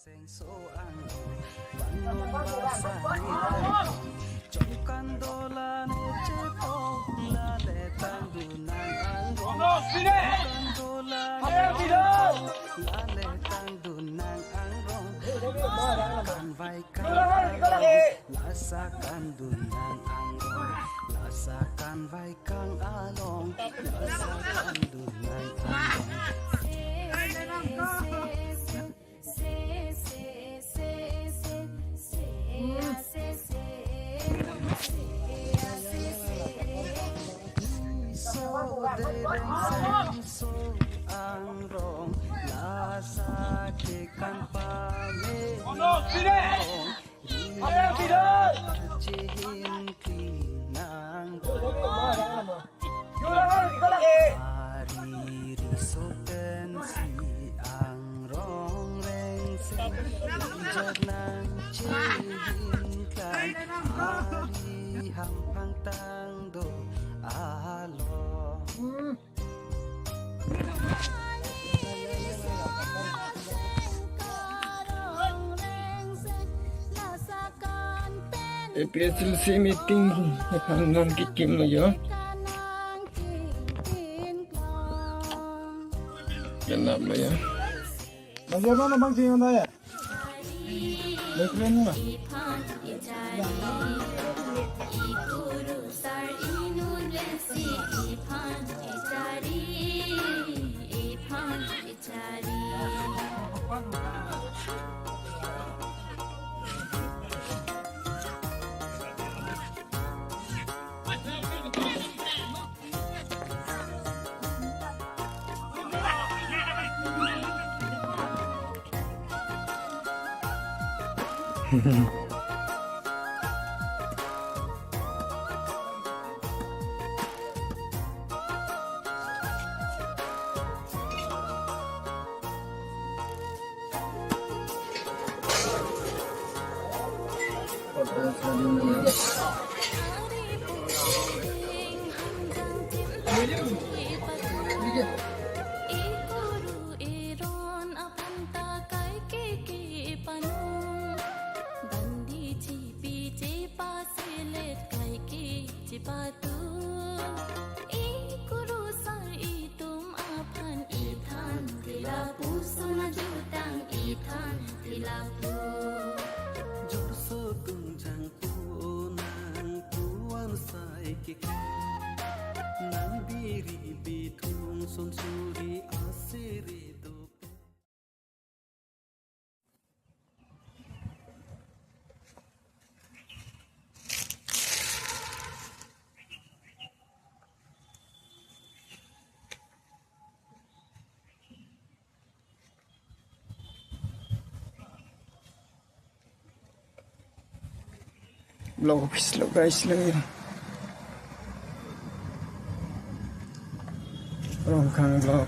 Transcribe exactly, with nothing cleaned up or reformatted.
Sengso angrong, vannon basa ni angrong, chongkan dolan chetong, lale tangdun nang angrong, chongkan dolan chetong, lale tangdun nang angrong, lasakan vaikang angrong, lasakan dun nang angrong, lasakan vaikang along, lasakan dun nang angrong. Iso dereng sengso angrong, lasa ke kan pame angrong. Chihin klinang. Ari riso pensi angrong rengsi, ijak nang chihin klang. Ari hamphang tangdo along. A P H L C meeting aphan non kekim lo jo. Kenap lo jo. Bang jo, non bang sing ya. Lekren ma. Patu, i kurusar itum aphan ithan ti lapu, sona jutang ithan ti lapu. Jorso tungjang pu nang puan sai ke nang biri bithung son suri asiri do. Block office lo guys, lagi. Rongkhang block.